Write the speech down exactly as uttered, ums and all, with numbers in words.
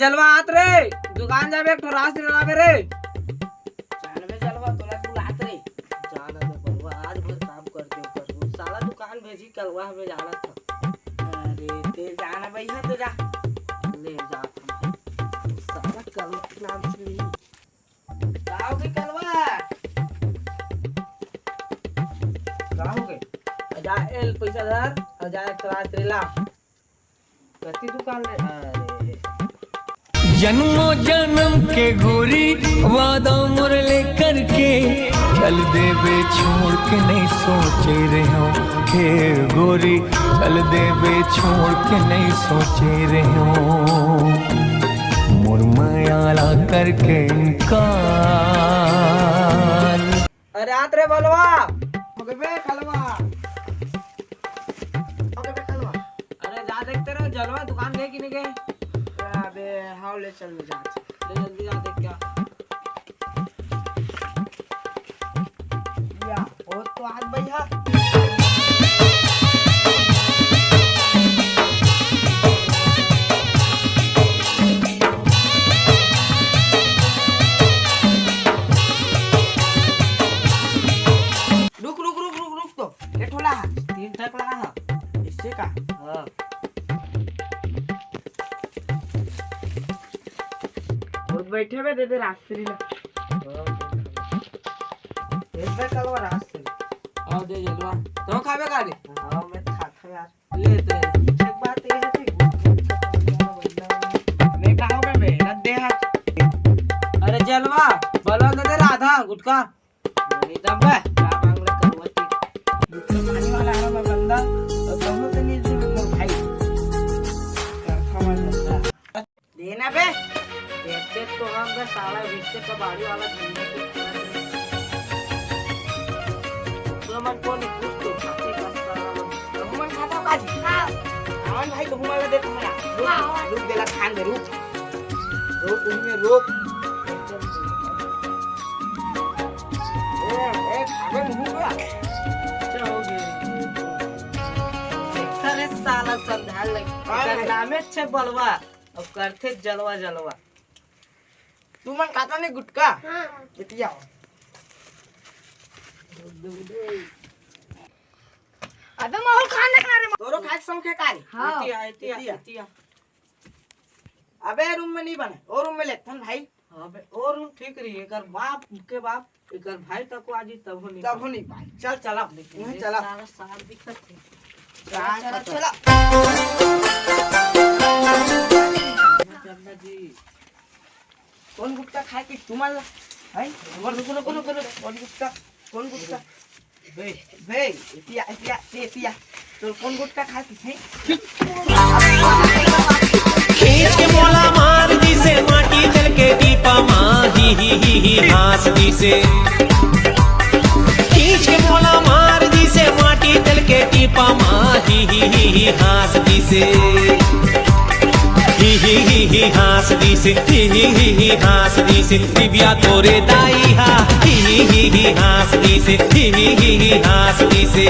जलवा आत रे, दुकान जाबे, एक ठो रास ले लाबे रे। जानबे जलवा, तोला बुलात रे। जाना बे बलवा, आज भर काम कर दे कर। साला दुकान भेजी कलवा में जाना था। अरे ते जाना भैया तो जा। ले जा। साला कलवा के नाम से नहीं। का हो गई कलवा? का हो गई? जा एल पैसा धर, और जा एक रास ले ला। कति दुकान ले? अरे। जन्मों जन्म के गोरी, वादा मोर लेकर के, चल देबे छोड़ के, नहीं सोचे रहो हे गोरी, चल देबे छोड़ के, नहीं सोचे रहो मोर मया ला करके इनकार। अरे आत रे बलवा। हो गए बे कलवा। हो गए बे कलवा। अरे जा देखते रहो जलवा दुकान गए कि नहीं गए। अबे हाव ले चल ले जा। ले जल्दी जा देख क्या। या, वो तो आज भैया। रुक रुक रुक रुक रुक तो। ये ठोला है। तीन ठक ला है। इससे का? हाँ। खुद बैठे में दे दे राजश्री ला। हाँ। एक बार चलो राजश्री। हाँ दे जलवा। तो खाबे का रे? हाँ मैं तो खाता हूँ यार। ले तो। एक बात ये है कि मैं कहाँ पे मेहनत दे है। अरे जलवा, बलवा दे दे राधा गुटखा। नहीं दम बे, क्या मांग ले करुआ की। गुटखा खाने वाला है मैं बंदा, तो दोनों से नहीं दे मेरे भाई। करता हूँ मैं बंदा। देना बे। बेचते तो हम बे साला, बेचते कबाड़ी वाला धंधा तो करते। तो मन को नहीं कुछ तो खाते का साला। तो मन खाता का जी? हाँ। आवन भाई, तो हमारा दे तुम्हारा। रुक, हाँ, हाँ। रुक, देला खान दे, रुक। रोक, उनमें रोक। ए, ए, खाबे मुंह का। अच्छा हो गया। देखा रे साला समझा ले। हाँ। एकर नामे छे बलवा, अब करथे जलवा जलवा। तू मन खाता नहीं गुटखा? हाँ। एतिया। अबे माहौल खाने का रे। तोरो खाए के शौक है का रे? हाँ। एतिया, एतिया, एतिया। एतिया। अबे रूम में नहीं बने, ओ रूम में लेथन भाई। हाँ बे, ओ रूम ठीक रही। एकर बाप के बाप, एकर भाई तक को आजी तब हो नहीं तब हो नहीं पाए। चल चला, वहीं चला। सारा सार दिखत है। चला, चला, चला। चंदा जी। कौन गुटखा खाए कि तुम्हारा? हैं? रुको, रुको, रुको, रुको, रुको। कौन गुटखा? कौन गुटखा? बे, बे, एतिया, एतिया, एतिया। तोर कौन गुटखा खाए कि, हैं? खींच के मोला मार दिसे, माटी चल के टीपा मा, ही, ही, ही, ही, हाँस दिसे। खींच के मोला मार दिसे, माटी चल के टीपा मा, ही, ही, ही, ही, हाँस दिसे। ही, ही, ही, ही, हाँस दिसे, ही, ही, ही, ही, हाँस दिसे, दिव्या तोरे दाई हा, ही, ही, ही, ही, हाँस दिसे, ही, ही, ही, ही, हाँस दिसे।